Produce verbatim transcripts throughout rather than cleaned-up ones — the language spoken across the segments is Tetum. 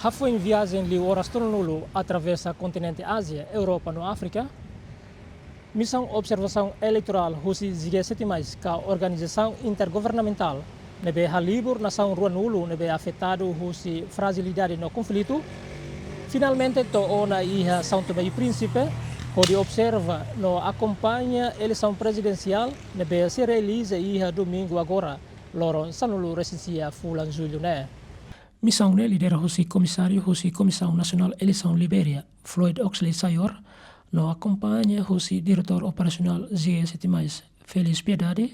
Hafoin viajen liu oras tolunulu atravesa kontinente Ázia, Europa no Áfrika, misaun observasaun eleitorál husi G sete mais ka organizasaun intergovernamentál ne'ebé halibur nasaun ruanulu ne'ebé afetadu husi frajilidade no konflitu, finalmente to'o ona iha São Tomé e Príncipe, hodi observa no akompaña eleisaun prezidensiál ne'ebé sei realiza iha domingu agora, loron sanulu-resin-sia fulan Jullu ne'e. Misaun ne'e lidera husi komisáriu husi Komisaun Nasionál Eleisaun Libéria, Floyd Oxley Sayor, no akompaña husi Diretór Operasionál G sete mais, Félix Piedade,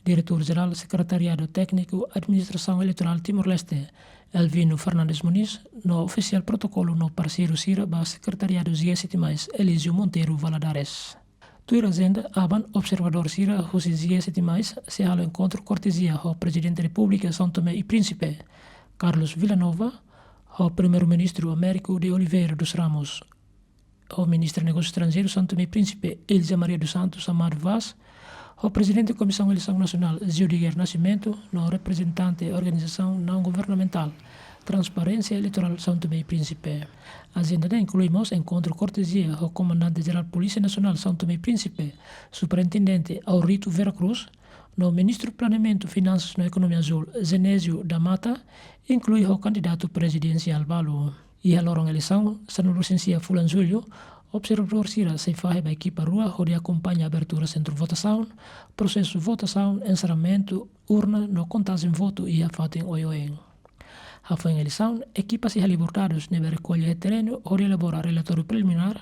Diretór Jerál Sekretariadu Tékniku Administrasaun Eleitorál Timor-Leste, Elvino Fernandes Moniz, no ofisiál protokolu no parseiru sira ba Sekretariadu G sete mais, Elísio Monteiro Valadares. Tuir ajenda, aban observadór sira husi G sete mais sei halo enkontru kortezia ho Prezidente Repúblika São Tomé e Príncipe, Carlos Villanova, ho Primeiru-Ministru Américo de Oliveira dos Ramos, ho Ministra Negósius Estranjeirus São Tomé e Príncipe, Ilza Maria dos Santos Amado Vaz, ho Prezidente Komisaun Eleisaun Nasionál, Gildiger Nascimento, no reprezentante organizasaun naun-governamentál, Transparénsia Eleitorál São Tomé e Príncipe. Ajenda ne'e inklui mós enkontru kortezia ho Komandante Jerál Polísia Nasionál São Tomé e Príncipe, Superintendente Aurito Vera Cruz, no Ministru Planeamentu, Finansas no Ekonomia Azul, Genésio da Mata, inklui ho kandidatu prezidensiál balu. Iha loron eleisaun, sanulu-resin-sia fulan Jullu, observadór sira sei fahe ba ekipa rua hodi akompaña abertura sentru votasaun, prosesu votasaun, enserramentu urna no kontajen votu iha fatin oioin. Hafoin eleisaun, ekipa sei halibur dadus ne'ebé rekolla iha terrenu hodi elabora relatóriu preliminár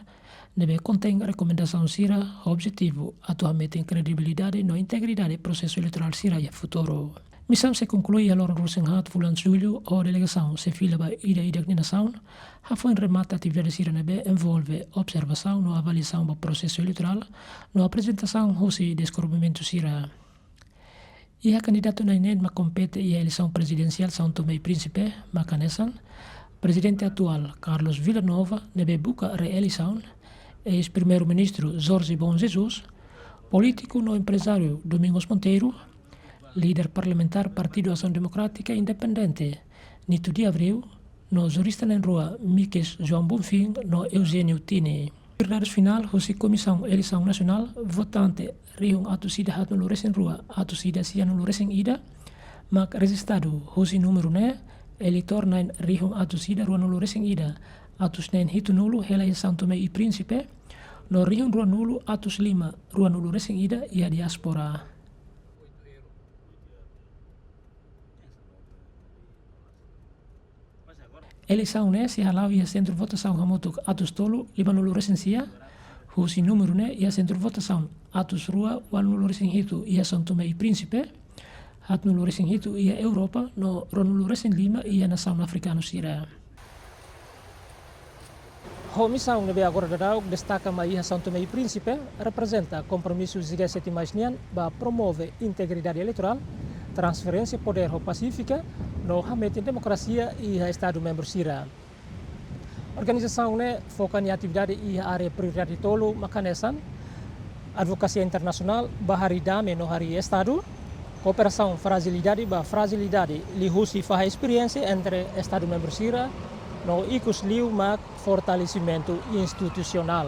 ne'ebé kontein rekomendasaun sira ho objetivu atu hametin kredibilidade no integridade prosesu eleitorál sira iha futuru. Misaun sei konklui iha loron ruanulu-resin-haat fulan Jullu, ho delegasaun sei fila ba ida-idak nia nasaun, hafoin remata atividade sira ne'ebé envolve observasaun no avaliasaun ba prosesu eleitorál, no aprezentasaun husi deskobrimentu sira. Iha kandidatu na'in neen mak kompete iha eleisaun prezidensiál São Tomé e Príncipe, mak hanesan: Prezidente atuál Carlos Villanova, ne'ebé buka reeleisaun, eis-Primeiru-Ministru Jorge Bom Jesus, polítiku no emprezáriu Domingos Monteiro, líder parlamentár Partidu Asaun Demokrátika Independente, Nito de Abreu, no jurista na'in-rua Miques João Bonfim no Eugênio Tini. Tuir dadus finál husi Komisaun Eleisaun Nasionál, votante rihun atus ida haatnulu-resin-rua atus ida sianulu-resin-ida mak rejistadu. Husi númeru ne'e, eleitór na'in rihun atus ida ruanulu-resin-ida atus neen hitunulu hela iha São Tomé e Príncipe, no rihun ruanulu atus lima ruanulu-resin-ida iha diáspora. Eleisaun ne'e sei hala'o iha sentru votasaun hamutuk atus tolu limanulu-resin-sia, husi númeru ne'e iha sentru votasaun atus rua ualunulu-resin-hitu iha São Tomé e Príncipe, haatnulu-resin-hitu iha Europa no ruanulu-resin-lima iha nasaun afrikanu sira. Ho misaun ne'ebé agora daudaun destaka mai iha São Tomé e Príncipe, reprezenta kompromisu G sete mais nian ba promove integridade eleitorál, transferénsia podér ho pasífika, no hametin demokrasia iha Estadu membru sira. Organizasaun ne'e foka nia atividade iha área prioridade tolu mak hanesan: advokasia internasionál ba harii dame no harii Estadu, kooperasaun frajilidade ba frajilidade liuhusi fahe esperiénsia entre Estadu membru sira, no ikus liu mak fortalesimentu institusionál.